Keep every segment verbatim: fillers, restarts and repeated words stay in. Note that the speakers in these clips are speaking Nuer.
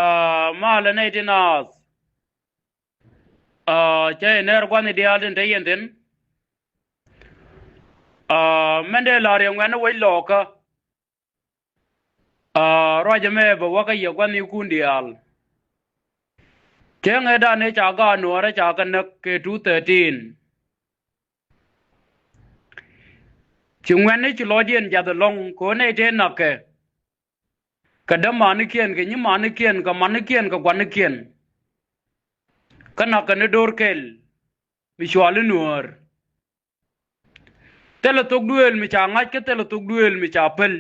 Aa, malɛ nɛy ti naath. Aa, cä yɛ nɛɛr gua̱thni diaal tin te yɛn thi̱n. Aa, mɛn dee la̱r yɛ ŋuɛ̈tni wec lɔɔkä. Aa, ruac ɛmɛ bɛ wä kä yɛ gua̱thnikun diaal. Cäŋ ëëdan ëë ca gaat Nuäärä ca kɛ näk kɛ two thirteen. Ci ŋuɛ̈tni ci lɔcdiɛn jath ɛlɔ̱ŋ kɛ ɣöö nɛy tëë na̱kɛ. Kɛ dämanikiɛn, kɛ nyimanikiɛn, kɛ manikiɛn, kɛ guanikiɛn. Kä na̱kɛ ni do̱r kɛl mi cɔali Nuäär. Thilɛ thok duëël mi ca ŋa̱c, kä thilɛ thok duëël mi ca päl.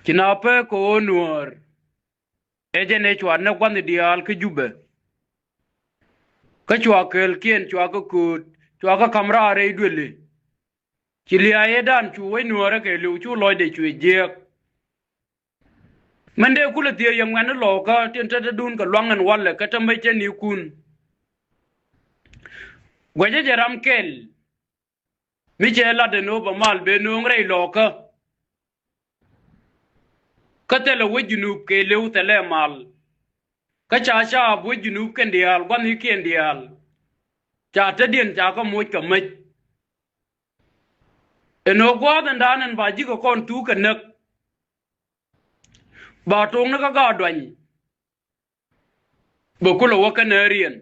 Ci na pek kɛ ɣöö Nuäär ɛ jɛn ëë cua näk gua̱thni diaal kä Jubɛ. Kä cua kɛɛlkiɛn, cua kɛ kööt, cua kɛ ka̱m raar rɛy duëli. Ci lia̱a̱ ëëdan cu wec Nuäärä kɛɛliw, cu lɔcdɛ cuɛ jiääk. Mɛn dee kulɛ thiec yɛ ŋuɛ̈tni lɔɔkä tin te tetdun kɛ lua̱ŋ ɛn walɛ kä te mec cä nikun. Guɛcä jɛ ram kɛl mi cɛ lat ɛn ɣöö bɛ mal bɛ nööŋ rɛy lɔɔkä. Kä thilɛ wec Junub kɛɛliw, thilɛ mal. Kä ca caap wec Junub kɛn diaal, gua̱thnikiɛn diaal, ca tetdiɛn ca kɛ moc kɛ mec. Ɛn ɣöö gua̱a̱th ɛn da̱a̱n ɛn ba ji̱ kɛ kɔn thuk kɛ näk. Ba to̱ŋni kä gaat Duany. Bɛ kulɛ wä kä nääriɛn.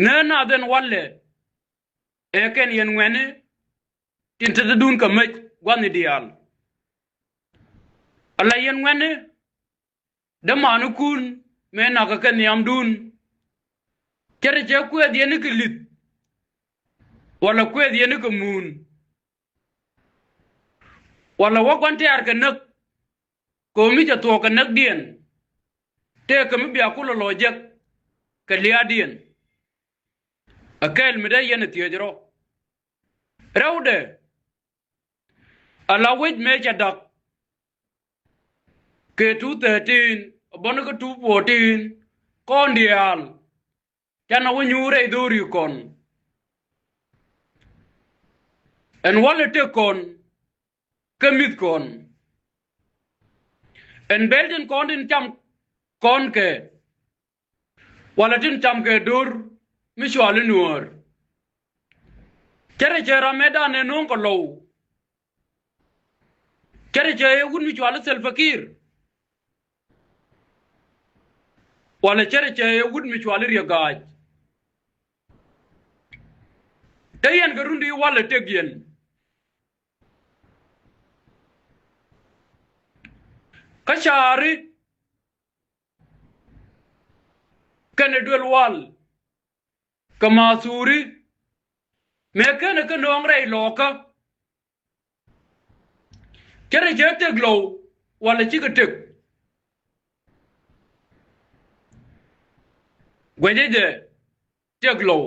Nääri naath ɛn walɛ ɛ kɛn yɛn ŋuɛ̈tni tin te tetdun kɛ mec gua̱thni diaal. Ala yɛn ŋuɛ̈tni dämanikun mëë na̱kɛ kɛ nhiamdun. Ce̱t cɛ kuɛth yɛn ni kɛ li̱th, walɛ kuɛth yɛn ni kɛ muun, walɛ wä gua̱n tɛ̈r kɛ näk. Kɛ ɣöö mi cɛ thuɔ̱k kɛ näkdiɛn, tëëkɛ mi bia kulɛ lɔc jek kɛ lia̱a̱diɛn. Ɛ kɛl mi dee yɛn ɛ thiec rɔ. Rɛwdɛ, ala wec mëë cɛ da̱k kɛ two thirteen, bäni kä two fourteen, kɔn diaal canɛ wä nyuur rɛy dho̱ri kɔn. Ɛn walɛ tëk kɔn kä mi̱th kɔn. Ɛn bɛl tin kɔn tin cam kɔn kɛ, walɛ tin cam kɛ do̱r mi cɔali Nuäär. Ce̱t cɛ ram ëëdan ɛ nööŋ kɛ Lɔw. Ce̱t cɛ ɛ wut mi cɔali Salva Kiir. Walɛ ce̱t cɛ ɛ wut mi cɔali Riek Ga̱a̱c. Te yɛn kɛ run di walɛ tëk yɛn. Kä caari kɛnɛ duel wal kɛ mathuri mëë kenɛ kä nööŋ rɛy lɔɔkä. Ce̱t cɛ tëk Lɔw walɛ cikɛ tëk. Guɛcä jɛ tëk Lɔw.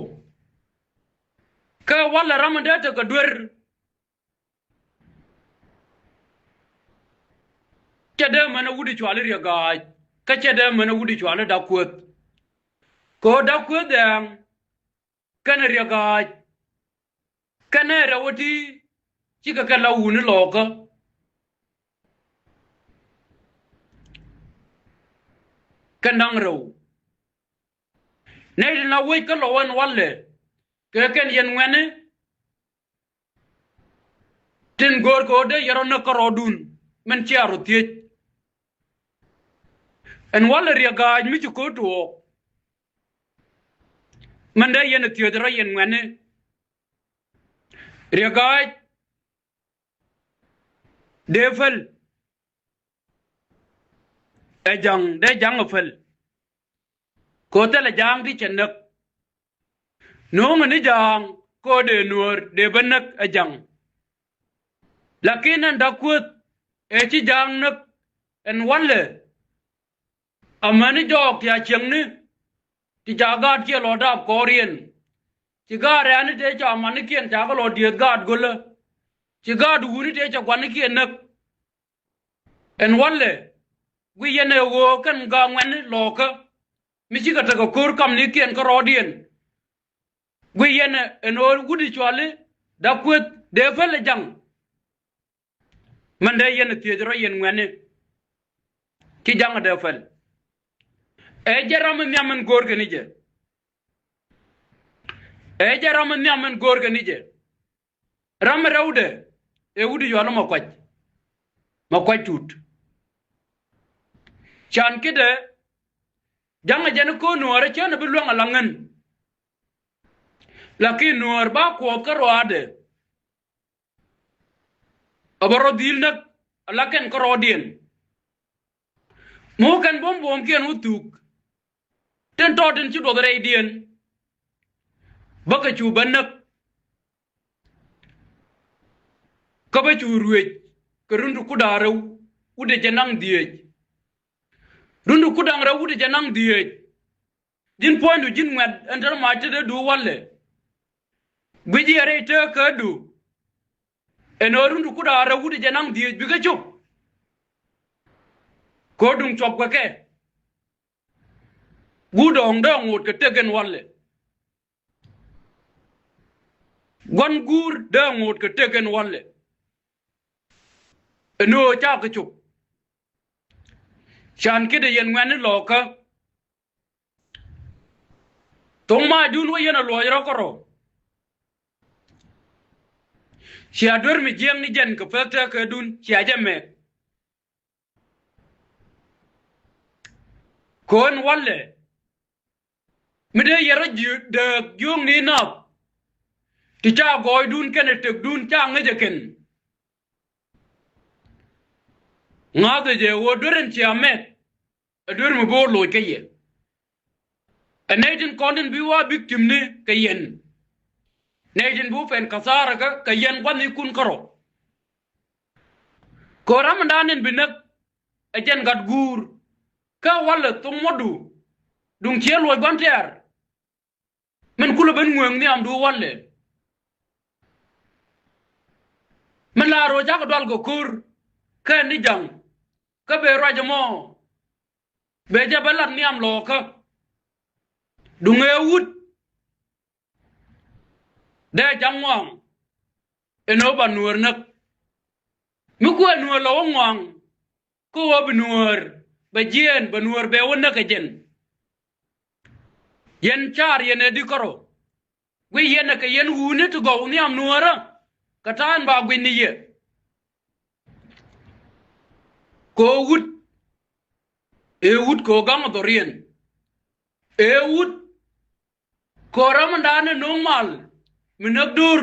Kä walɛ ram in dee tekɛ duer. Cɛ dee mɛn ɛ wut i̱ cuali Riek Ga̱a̱c, kä cɛ dee mɛn ɛ wut i̱ cuali Dak Kueth. Kɛ ɣöö Dak Kueth dɛɛŋ kɛnɛ Riek Ga̱a̱c kɛnɛ rɛw ɛ ti cikɛ kɛ la wuni lɔɔkä. Kɛn da̱ŋ rɛw. Nɛy tin la wec kä Lɔw ɛn walɛ kɛ kɛn yɛn ŋuɛ̈tni. Tin go̱o̱r kɛ ɣöö dee yɛ rɔ näk kärɔɔdun min cia rɔ thiec. Ɛn walɛ Riek Ga̱a̱c mi ci ko̱o̱t tuɔɔk. Min dee yɛn ɛ thiec rɔ yɛn ŋuɛ̈tni. Riek Ga̱a̱c dee päl. Ɛ ja̱ŋ, dee ja̱ŋ ɛ päl. Kɛ ɣöö thilɛ ja̱a̱ŋ ti cɛ näk. Nööŋɛ ni ja̱a̱ŋ kɛ ɣöö dee Nuäär dee bä näk ɛ ja̱ŋ. Lakin ɛn Dak Kueth ëë ci ja̱a̱ŋ näk ɛn walɛ. Amäni jɔɔk ti a cieŋni ti ca gaat kiɛ lɔ dap kɔɔriɛn. Ci gaat rɛ̈ɛ̈ni tëë ca manikiɛn ca kɛ lɔ dieth gaat gölä. Ci gaat wuni tëë ca guanikiɛn näk. Ɛn walɛ guic yɛn ɛ ɣöö kɛn gaa ŋuɛ̈tni lɔɔkä mi cikɛ tekɛ ko̱r kamnikiɛn kärɔɔdiɛn. Guic yɛn ɛ ɛn ɣöö wut i̱ cuali Dak Kueth dee päl ɛ ja̱ŋ. Min dee yɛn ɛ thiec rɔ yɛn ŋuɛ̈tni. Ci jaŋ dee pɛl. Ɛ jɛ ram in nhiam in go̱o̱r kɛ ni jɛ. Ɛ jɛ ram in nhiam in go̱o̱r kɛ ni jɛ. Ram in rɛwdɛ ɛ wut yual ma kuac. Ma kuac tut. Can kidɛ jaŋ jɛn ko̱ nuɔɔr cän bi luäŋ a laŋ ŋän. Lakin nuɔɔr ba kuɔth kä ruaadɛ. A bä rɔ dhil näk a la kɛn kärɔɔdiɛn. Mi wä kɛn buɔ̱m buɔ̱mkiɛn wä thuk. Tin tɔɔt tin ci duɔth rɛydiɛn. Bä kɛ cu bä näk. Kä bä cu ruëc kɛ run ti kuda̱ŋ rɛw wut ɛ jɛ naŋ dhieec. Run ti kuda̱ŋ rɛw wut ɛ jɛ naŋ dhieec. Ji̱n puɔ̱nydu ji̱n ŋuɛ̈t ɛn tɛr mac tetdu walɛ. Guic yɛ rɛy teekädu. Ɛn ɣöö run ti kuda̱ŋ rɛw wut jɛ naŋ dhieec bikɛ cop. Kɛ ɣöö duŋ cuɔp kɛ kɛ. Guur dɔ̱ŋ dee ŋo̱o̱t kɛ tëk ɛn walɛ. Gua̱n guur dee ŋo̱o̱t kɛ tëk ɛn walɛ. Ɛn ɣöö ca kɛ cop. Can kiɛ dee yɛn ŋuɛ̈tni lɔɔkä. Thoŋ maacdun wä yɛn a luɔc rɔ kärɔ. Cia duer mi jiɛkni jɛn kɛ pek tëkädun cia jɛ mɛk. Kɛ ɣöö ɛn walɛ mi dee yɛn rɔ jiö-, dääk jiökni nath. Ti ca gɔɔydun kɛnɛ tëkdun ca ŋäc ɛ kɛn. Ŋa̱thɛ jɛ ɣöö duer ɛn cia mɛk. Ɛ duer mi bi wä loc kä yɛ. Ɛ nɛy tin kɔn tin bi wä biktimni kɛ yɛn. Nɛy tin bi wä pɛn kathara kä kɛ yɛn gua̱thnikun kärɔ. Kɛ ɣöö ram in da̱a̱n in bi näk ɛ jɛn gat guur. Kä walɛ thoŋ muɔ̱tdu. Duŋ ciɛ luɔc gua̱n tɛ̈r. Min kulɛ ben ŋueŋ nhiamdu walɛ. Min la ro̱o̱ cakɛ dual kɛ ko̱r kɛ ni jaŋ. Kä bee ruac ɛmɔ bee jɛ bä lat nhiam lɔɔkä. Duŋ ëë wut dee jaŋ ŋɔaŋ. Ɛn ɣöö ba nuäär näk. Mi kuɛ nuäär lɔ wä ŋɔaŋ. Kä ɣöö bi nuäär bɛ jiɛɛn bɛ nuäär bɛ wä näk kɛ jɛn. Yɛn caar yɛn ɛ di kärɔ. Guic yɛn ɛ kɛ yɛn wuni ti gɔw nhiam nuäärä. Kɛ ta̱a̱n ba guic ni yɛ. Kɛ ɣöö wut. Ëë wut kɛ ɣöö gaŋ ɛ dhɔriɛn. Ëë wut. Kɛ ɣöö ram in da̱a̱n ɛ no̱o̱ŋ mal mi näk do̱r.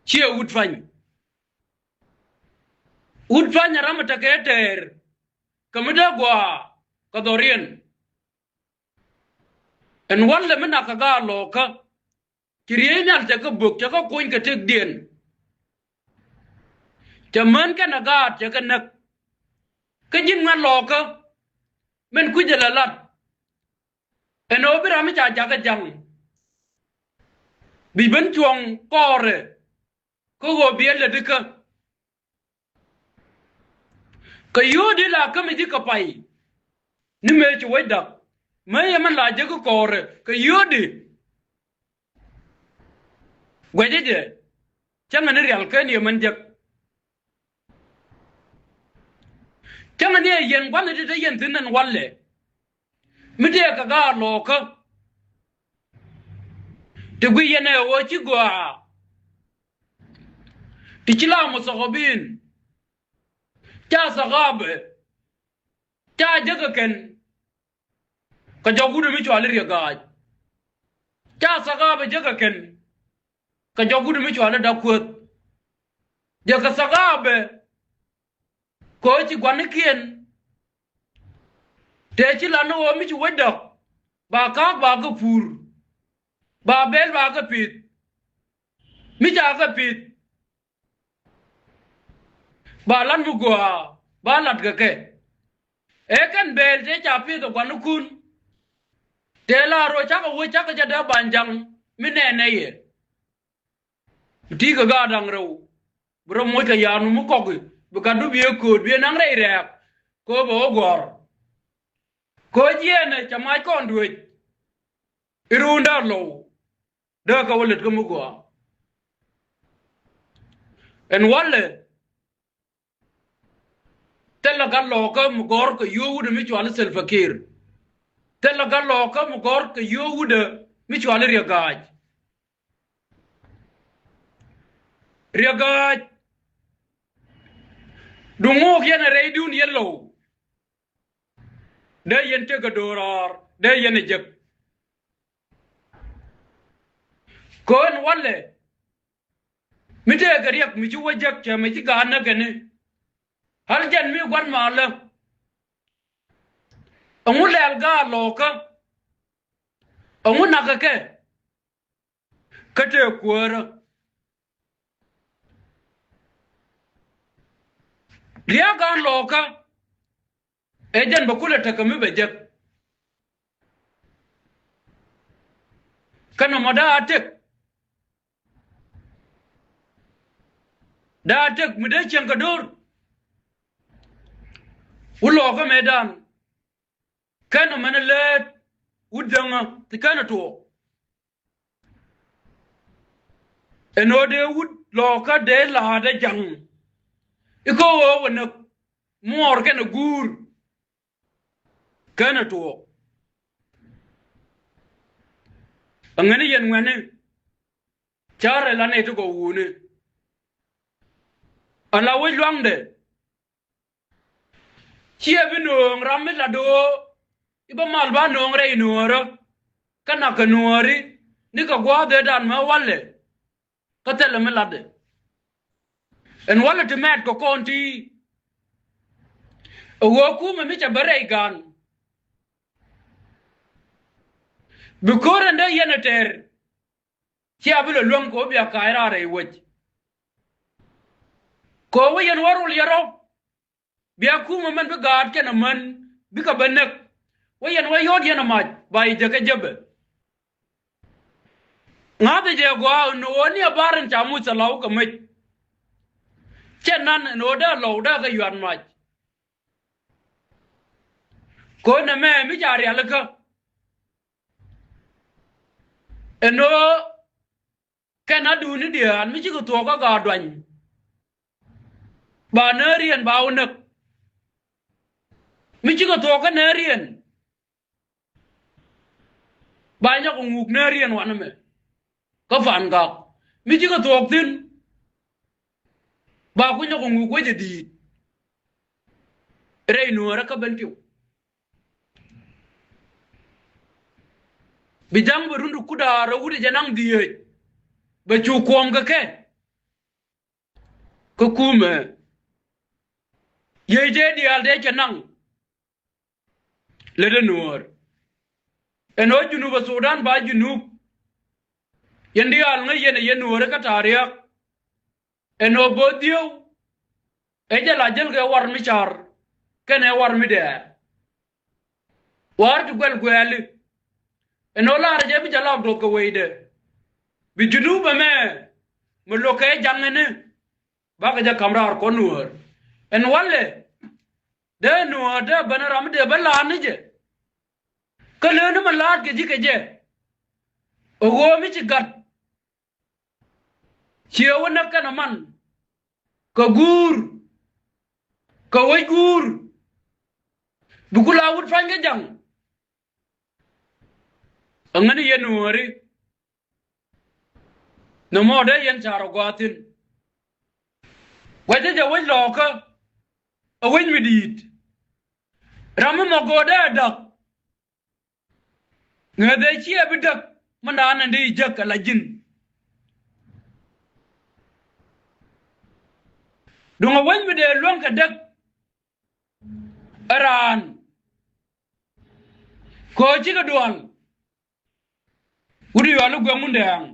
Ciɛ wut pany. Wut pany ɛ ram ɛ tekɛ tɛɛr. Kɛ mi dee gɔaa kɛ dhɔriɛn. Ɛn walɛ mi nak kɛ gaat lɔɔkä. Ci riey nhial cɛ kɛ bök cɛ kɛ kuny kɛ tëkdiɛn. Cɛ män kɛnɛ gaat cɛ kɛ näk. Kä ji̱n ŋuɛ̈t lɔɔkä. Min kui̱cɛ lɛ lat. Ɛn ɣöö bi ram mi ca jakä ja̱ŋ. Bi ben cuɔ̱ŋ kɔɔrɛ. Kä ɣöö bi ɛ lät ikä. Kɛ yio̱o̱di la kämi ji̱ kɛ pay. Ni mëë ci wec dak. Mëë yɛ mɛn la jek kɔɔrɛ kɛ yio̱o̱di. Guɛcä jɛ. Cäŋɛ ni rial kɛn yɛ mɛn jek. Cäŋɛ ni ɛ yɛn gua̱n ti te yɛn thi̱n ɛn walɛ. Mi tëë kɛ gaat lɔɔkä. Ti guic yɛn ɛ ɣöö ci gɔaa. Ti ci la muthakabin. Ca thakabɛ. Ca jäkä kɛn. Kɛ jɔk wut mi cuali riek gaac. Ca thakabɛ jäkä kɛn. Kɛ jɔk wut mi cuali dak kuäth. Jäkä thakabɛ. Kɛ ɣöö ci gua̱nikiɛn. Tëë ci lan ni ɣöö mi ci wec dɔ̱k. Ba ka̱a̱k ba kɛ pur. Ba bɛl ba kɛ pi̱th. Mi ca kɛ pi̱th. Ba lat mi gɔaa ba lat kɛ kɛ. Ëë kɛn bɛɛl tëë ca pi̱th ɛ gua̱nikun. Tëë la ro̱o̱ cakɛ wec cakɛ jɛ dee ba̱ny ja̱ŋ mi nɛɛnɛ yɛ. Bi ti̱i̱ kɛ gaat da̱ŋ rɛw. Bi rɔ moc kɛ ya̱a̱n mi kɔki bi gatdu bi ɛ kööt bi ɛ naŋ rɛy rɛɛk. Kɛ ɣöö bɛ wä gɔ̱r. Kɛ ɣöö jiɛɛnɛ cɛ mac kɔn duëëc. I̱ ruun da̱a̱n lɔw. Dee kɛ wä lät kä mi gɔaa. Ɛn walɛ. Thilɛ gat Lɔɔkä mi gɔ̱r kɛ yio̱w wutdä mi cɔali Salva Kiir. Thilɛ gat Lɔɔkä mi gɔ̱r kɛ yio̱w wutdä mi cɔali Riek Ga̱a̱c. Riek Ga̱a̱c, duŋ ŋo̱o̱k yɛn ɛ rɛydun yɛn Lɔw. Dee yɛn tëk kɛ do̱raar, dee yɛn ɛ jek. Kɛ ɣän walɛ mi tëëkɛ riɛk mi ci wä jek cɛ mi ci gaat näk kɛn i̱ ɣäl jɛn mi gua̱n malä. Ɛŋu lɛl gaat Lɔɔkä? Ɛŋu nakä kɛ? Kä tëë kuäärä. Riäk gaat Lɔɔkä ɛ jɛn bɛ kulɛ tekɛ mi bɛ jek. Kä nɔmɔ dee a tëk, dee a tëk mi dee cieŋ kɛ do̱r. Wut Lɔɔkä mëëdan kɛn ɔ mɛn ɛ lät wut dhäŋä ti kɛn ɛ tuɔɔk. Ɛn ɣöö dee wut Lɔɔkä dee la̱a̱t ɛ ja̱ŋ i̱ kä ɣöö wä näk muɔɔr kɛn ɛ guur. Kɛn ɛ tuɔɔk. Aŋäni yɛn ŋuɛ̈ni, ca̱rɛ la nɛy ti kɔ wuni. Ala wec luaŋdɛ. Ciɛ bi nööŋ ram mi lat ɣöö i̱ bä mal ba nööŋ rɛy nuäärä. Kä nak kɛ nuääri ni kɛ gua̱a̱th ëëdan mɛ walɛ. Kä thilɛ mi latdɛ. Ɛn walɛ ti mɛɛt kɛ kɔn ti ɛ ɣöö kumɛ mi cɛ bä rɛy gan. Bi ko̱r ɛn dee yɛn ɛ tɛɛr. Cia bi lɛ luäŋ kɛ wä bia ka̱a̱c raar rɛy wec. Kɛ wä yɛn wä rul yɛ rɔ̱. Bia kumä mɛn bi gaat kɛn amän bikɛ bä näk. Wä yɛn wä yɔ̱ɔ̱t yɛn amac ba yi jäkä jäpɛ. Ŋa̱thɛ jɛ gɔaa ɛn ɣöö ni abar in ca muth a law kɛ mec. Cɛ nan ɛn ɣöö dee a lɔw dee kɛ yuat mac. Kɛ ɣöö nɛmɛ mi ca rialikä. Ɛn ɣöö kɛn a duuni diaal mi cikɛ thuɔɔk kä gaat duany. Ba nääriɛn ba wä näk. Mi cikɛ thuɔɔk kä nääriɛn ba nyɔk ŋuk nääriɛn wanɛ mɛ. Kä fan gak mi cikɛ thuɔɔk thi̱n ba ku nyɔk ŋuk wecɛ di̱i̱t. Rɛy nuäärä kä ben piw. Bi ja̱ŋ bɛ run ti kudaar rɛ wut ɛ jɛ naŋ dhieec. Bɛ cu kuɔm kɛ kɛ. Kä kumɛ yiëë jɛ diaal dee cɛ naŋ. Lät ɛ nuäär. Ɛn ɣöö Junub ɛ Sudan ba Junub. Yɛn diaal ŋäc yɛn ɛ yɛn nuäärä kä ta̱a̱ riäk. Ɛn ɣöö bo̱o̱th dhiew ɛ jɛ la jäl kɛ war mi ca̱r kɛnɛ war mi dɛɛr. War ti guɛl guɛɛli. Ɛn ɣöö la̱rä jɛ bi jɛ lak duɔth kɛ weydɛ. Bi Junub ɛmɛ mi lo̱k kɛ ja̱ŋ ɛni bakɛ jɛ ka̱m raar kɔn nuäär. Ɛn walɛ dee nuäär dee ben ram mi dee bä la̱a̱t ni jɛ. Kä lëë ni mi la̱a̱t kɛ ji̱ kɛ jɛ. Ɛ ɣöö mi ci gat ciɛ wä näk kɛn aman. Kɛ guur kɛ wec guur. Bi ku la wut pa̱ny kä ja̱ŋ. Aŋäni yɛn nuääri. Nɔmɔ dee yɛn ca̱r ɔ gɔaa thi̱n. Wecä jɛ wec Lɔɔkä. Ɛ wec mi di̱i̱t. Ram mi mɔ go̱o̱r dee ɛ däk. Ŋäthɛ ciɛ bi däk mi naan ɛn di jäk ala ji̱n. Duŋ ɛ wec mi dee luäŋ kɛ däk. Ɛ raan kɛ ɣöö cikɛ dual. Wut yɔal i̱ guɛŋ wundɛ aŋ.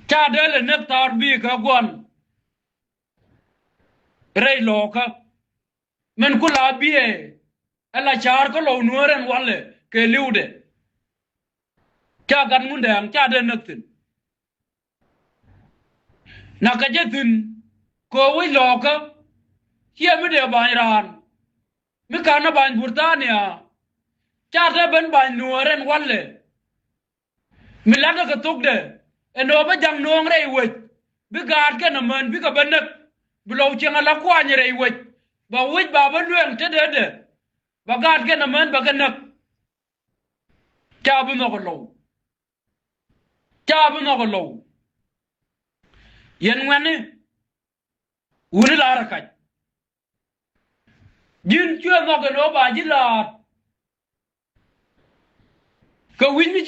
Ca dee lɛ näk thaar bi̱i̱ kɛ gua̱n. Rɛy Lɔɔkä min ku la biɛɛ. Ɛ la ca̱a̱r kä Lɔw nuäär ɛn walɛ kɛ li̱wdɛ. Ca gat ŋundɛ aŋ ca dee näk thi̱n. Nakä jɛ thi̱n kɛ ɣöö wec Lɔɔkä. Ciɛ mi dee ba̱ny raan mi ka̱n ɛ ba̱ny Burtania. Ca te ben ba̱ny nuäär ɛn walɛ. Mi la̱tdä kɛ thokdɛ ɛn ɣöö bä ja̱ŋ nööŋ rɛy wec. Bi gaat kɛn amän bikɛ bä näk. Bi Lɔw cieŋ ala kuany rɛy wec. Ba wec ba bä luɛŋ tetdɛ, ba gaat kɛn amän ba kɛ näk. Ca bi nhɔk ɛ lɔw. Ca bi nhɔk ɛ lɔw. Yɛn ŋuɛ̈ni, wuni la̱r ɛ kac. Ji̱n cuɛ nhɔk ɛn ɣöö ba ji̱ la̱r. Kɛ wi̱c mi